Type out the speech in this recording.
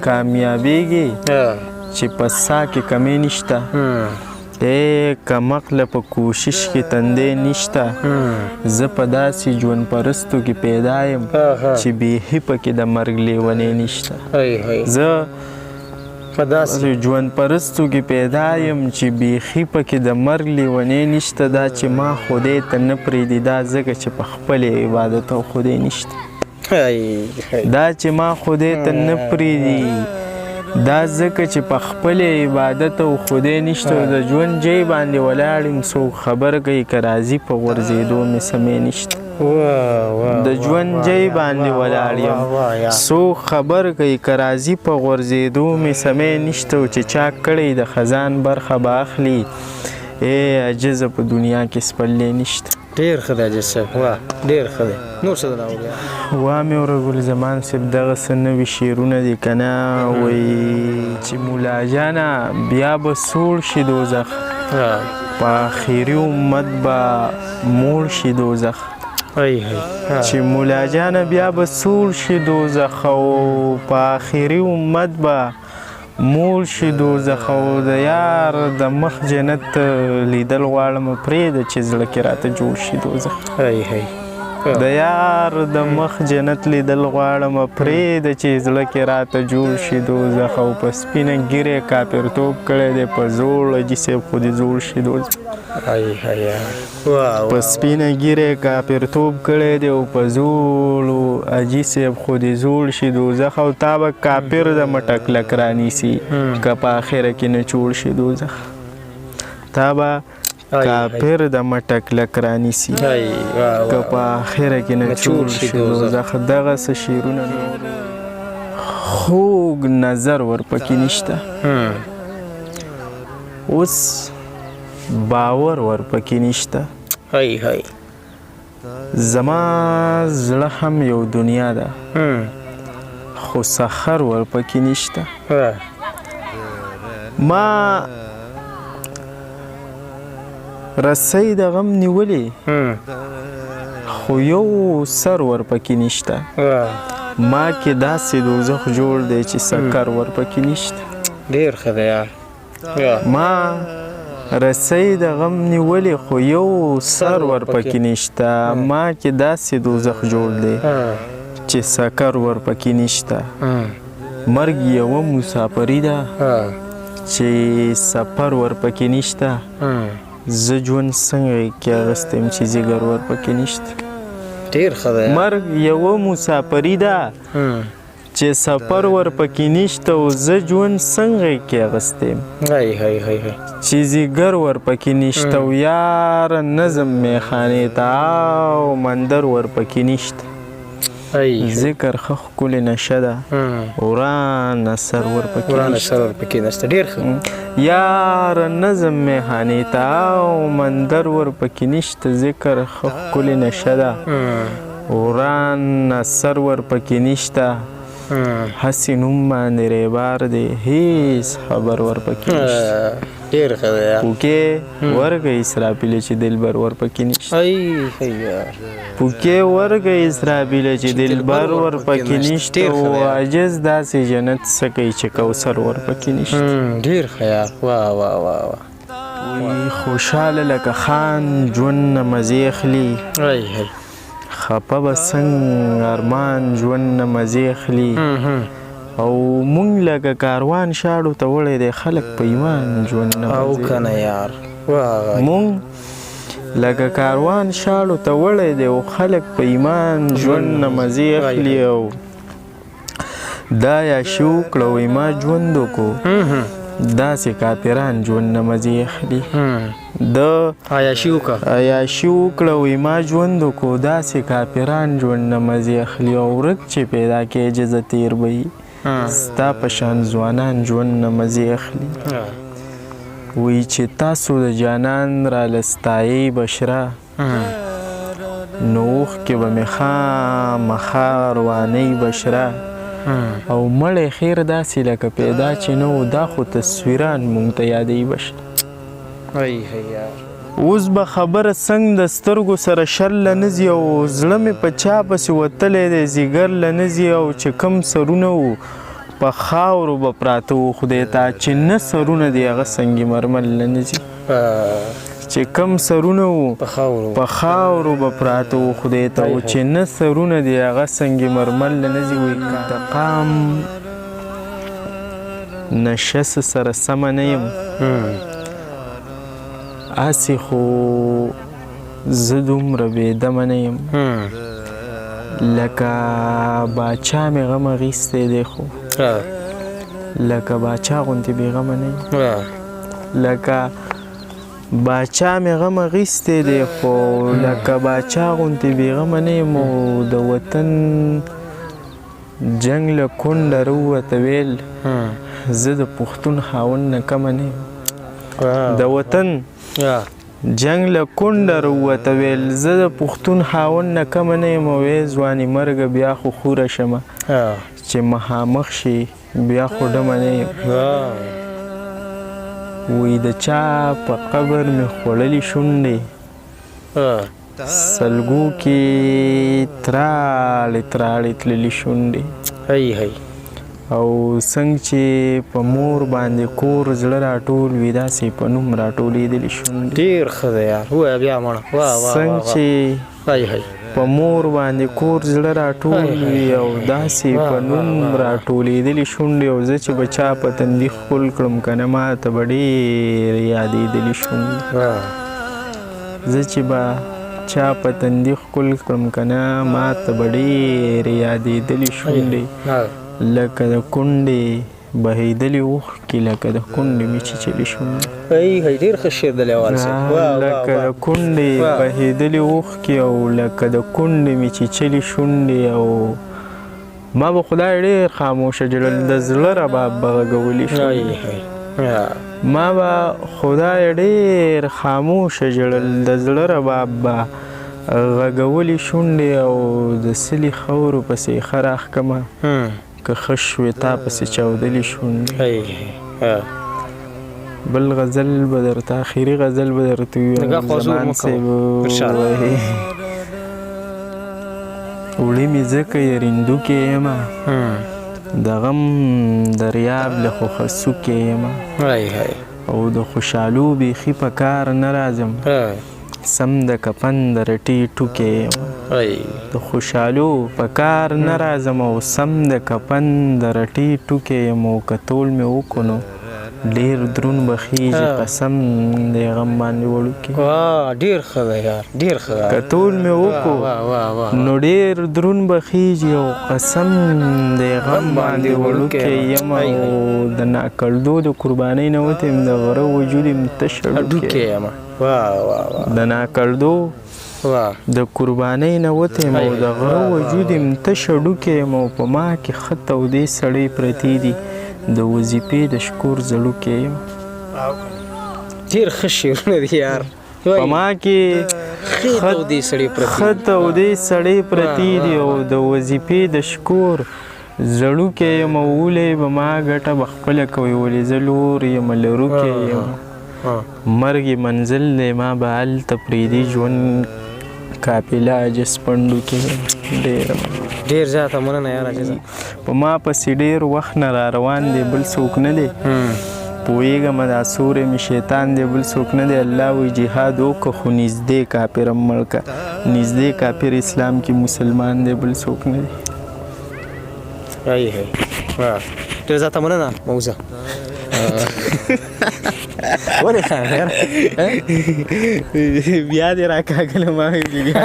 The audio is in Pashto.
کامیابیږي چې په سا کې کمی نشته، ای کمقله په کوشش کې تندې نشته. زه په داسې ژوند پرستو کې پیدا یم چې بیخي پکې د مرګ لیونی نشته. زه په داسې ژوند پرستو کې پیدا یم چې بیخي پکې د مرګ لیونی نشته. دا چې ما خدای ته نه پرېږدي دا ځکه چې په خپلې عبادت او خدای نشته. دا چې ما خدای ته نه پرېږدي دا ځکه چې په خپل عبادت او خدای نشته. د ژوند جې باندې ولاړ یم، څوک خبر کوي که راځي په غورځېدو مې سمې نشته. د ژوند جې باندې ولاړ یم، څوک خبر کوي که راځي په غورځېدو مې سمې نشته. او چې چا کړی د خزان برخه به اخلي، ای عاجزه په دنیا کې سپرلی نشته. ډېر ښه دی عاجز صاحب، واه ډېر ښه دی. نور څه درته وړیا؟ وا مې وره ګل زمان صاحب، دغه څه نوي شعرونه دي که نه. وایي چې مولا جانه بیا به سوړ شي دوزخ، په اخري امت به موړ شي دوزخ. چې مولا جانه بیا به سوړ شي دوزخ او په اخري امت به موړ شي دوزخ. او د یار د مخ جنت لیدل غواړم، پرېږده چې زړه کې راته جوړ شي دوزخ. د یار د مخ جنت لیدل غواړم، پرېږده چې زړه کې راته جوړ شي دوزخ. او په سپینه ږیره کافرتوب کړی دی، په زوړ حاجي صاحب خو دې زوړ شي دوزخ. په سپینه ږیره کافرتوب کړی دی او په زوړ حاجي صاحب خو دې زوړ شي دوزخ. او تا به کافر د مټه کلک رانیسي که په اخره کې نه چوړ شي دوزخ. تا به کافر د مټه کلک رانیسي که په اخره کې نه چوړ شي دوزخ. دغه څه شعرونه خوږ نظر ورپکې نشته، اوس باور ورپکې نشته. زما زړه هم یو دنیا ده خو سخر ورپکې نشته. ما رسۍ د غم نیولې خو یو سر ورپکې نشته. ما کې داسې دوزخ جوړ دی چې سکر ورپکې نشته. ډېر ښه دی یار. ما رسۍ د غم نیولې خو یو سر ورپکې نشته. ما کې داسې دوزخ جوړ دی چې سکر ورپکې نشته. مرګ یوه مسافري ده چې سفر ورپکې نشته. زه ژوند څنګه کې اخیستی یم چې ځیګر ورپکې نشته. ډېر ښه دی. مرګ یوه مسافري ده چې سفر ورپکې نشته. او زه ژوند څنګه کې اخیستی یم چې ځیګر ورپکې نشته. او یار نظم میخانې ته او مندر ورپکې نشته. ذکر ښه ښکلې نشه ده، وران اثر ورپکې نشته. ډېر ښه. یار نظم میخانې ته او مندر ورپکې نشته. ذکر ښه ښکلې نشه ده، وران اثر ورپکې نشته. هسې نوم باندې ریبار دی، هیڅ خبر ورپکې نشته. ډېر ښه دی. پوکې ورګه اسرافیل چې دلبر ورپکې نشته. پوکې ورګه اسرافیل چې دلبر ورپکې نشته. او عاجز داسې جنت څه کوي چې کوثر ورپکې نشته. ډېر ښه یار، واه واه واه واه. خوشحاله لکه خان ژوند نه مزې اخلي، خپه به څنګه ارمان ژوند نه مزې اخلي. او مونږ لکه کاروان شاړو ته وړی دی، خلک په ایمان ژوند نه او که نه یار. مونږ لکه کاروان شاړو ته وړی دی او خلک په ایمان ژوند نه مزې اخلي. او دا یا شي وکړه وایي ما ژوند وکړو، داسې کافران ژوند نه مزې اخلي. د عیاشي وکړه، عیاشي وکړه وایي ما ژوند وکړو، داسې کافران ژوند نه مزې اخلي. او ورک چې پیدا کې اجازه تیر به وي، ستا په شان ځوانان ژوند نه مزې اخلي. وایي چې تاسو د جانان راله ستایئ بشره، نو اوښکې به مې خامخا روانئ بشره. او مړی خیر داسې لکه پیدا چې نه و، دا خو تصویران مونږ ته یادوي بشره. اوس به خبره څنګه د سترګو سره شر له نه ځي، او زړه مې په چا پسې وتلی دی ځیګر له نه ځي، او چې کم سرونه وو په خاورو به پراته وو خدای ته، چې نه سرونه دي هغه سنګ مرمر له نه ځي، چې کم سرونه وو په خاورو به پراته وو خدای ته، او چې نه سرونه دي هغه سنګ مرمر له نه ځي. وایي د قام نشه سره سمه نه یم، هسې خو زه دومره بې دمه نه یم، لکه باچا مې غم اخیستی دی، خو لکه باچا غوندې بې غمه نه یم، لکه باچا مې غم اخیستی دی، خو لکه باچا غوندې بې غمه نه یم. او د وطن جنګ له کونډه راووته ویل زه د پښتون خاوند نه کمه نه یم، د وطن جنګ له کونډه راووته ویل زه د پښتون خاوند نه کمه نه یم. او ای ځواني مرګه بیا خو خوره شمه، چې مخامخ شي بیا خو ډمه نه یم. وایي د چا په قبر مې خوړلې شونډې سلګو کې تراړې تراړې تللې شونډې، او څنګه چې په مور باندې کور زړه راټول وي داسې په نوم راټولېدلې شونډې. ډېر ښه دی یار، ووایه بیا مړه. څنګه چې په مور باندې کور زړه راټول وي او داسې په نوم راټولېدلې شونډې، او زه چې به چا په تندي ښکل کړم که نه ما ته به ډېرې یادېدلې شونډې، زه چې به چا په تندي ښکل کړم که نه ما ته به ډېرې یادېدلې شونډې، لکه د کونډې بهېدلې اوښکې، لکه د کونډې مې چیچلې شونډې. ډېر ښه شعر دی لیوال صاحب. لکه د کونډې بهېدلې اوښکې او لکه د کونډې مې چیچلې شونډې. او ما به خدای ډېر خاموشه ژړل، د زړه رباب به غږولې شونډې، ما به خدای ډېر خاموشه ژړل، د زړه رباب به غږولې شونډې. او د سلي خاورو پسې ښه راښکمه، که ښه شوې تا پسې چاودلې شونډې. بل غزل به درته، اخري غزل به درته ووایم. زمان صاحب وړي مې ځکه یریندو کې یمه، د غم دریاب له خو خسوکې یمه، او د خوشحالو بیخي په کار نه راځم، سم د کفن د رټې ټوکې یم، د خوشحالو په کار نه راځم او سم د کفن د رټې ټوکې یم. او که تول مې وکړو نو ډېر درون به خېژي، قسم دی غم باندې وړوکی. ډېر ښه دی یار، ډېر ښه دی. که تول مې وکړو نو ډېر درون به خېژي، او قسم دی غم باندې وړوکی یم. او د ناکړدو د قربانۍ نه وتی یم، د غره وجود یم تش هډوکی یم. د ناکړدو د قربانۍ نه وتی یم، او د غره وجود یم تش هډوکی یم. او په ما کې ښه تودې سړې پرتې دي، د وظیفې د شکور زړوکی یم. ډېر ښه شعرونه دي یار. په ما کې ښه تودې سړې پرتې دي، او د وظیفې د شکور زړوکی یم. او ولې به ما ګټه به خپله کوي، ولې زه لور یم لروکی یم. مرګ یې منزل دی، ما به هلته پرېږدي ژوند قافله عاجز پنډو کې. ډېره ډېر زیاته مننه یار عاجزه. په ما پسې ډېر وخت نه را روان دی، بل څوک نه دی، پوهېږم دا سوری مې شیطان دی، بل څوک نه دی. الله وایي جهاد وکړه خو نږدې کافر هم مړ کړه، نږدې کافر اسلام کې مسلمان دی، بل څوک نه دی. ډېر زیاته مننه موزه. ولې یار بیا دې راکاږله، ما ویل بیا.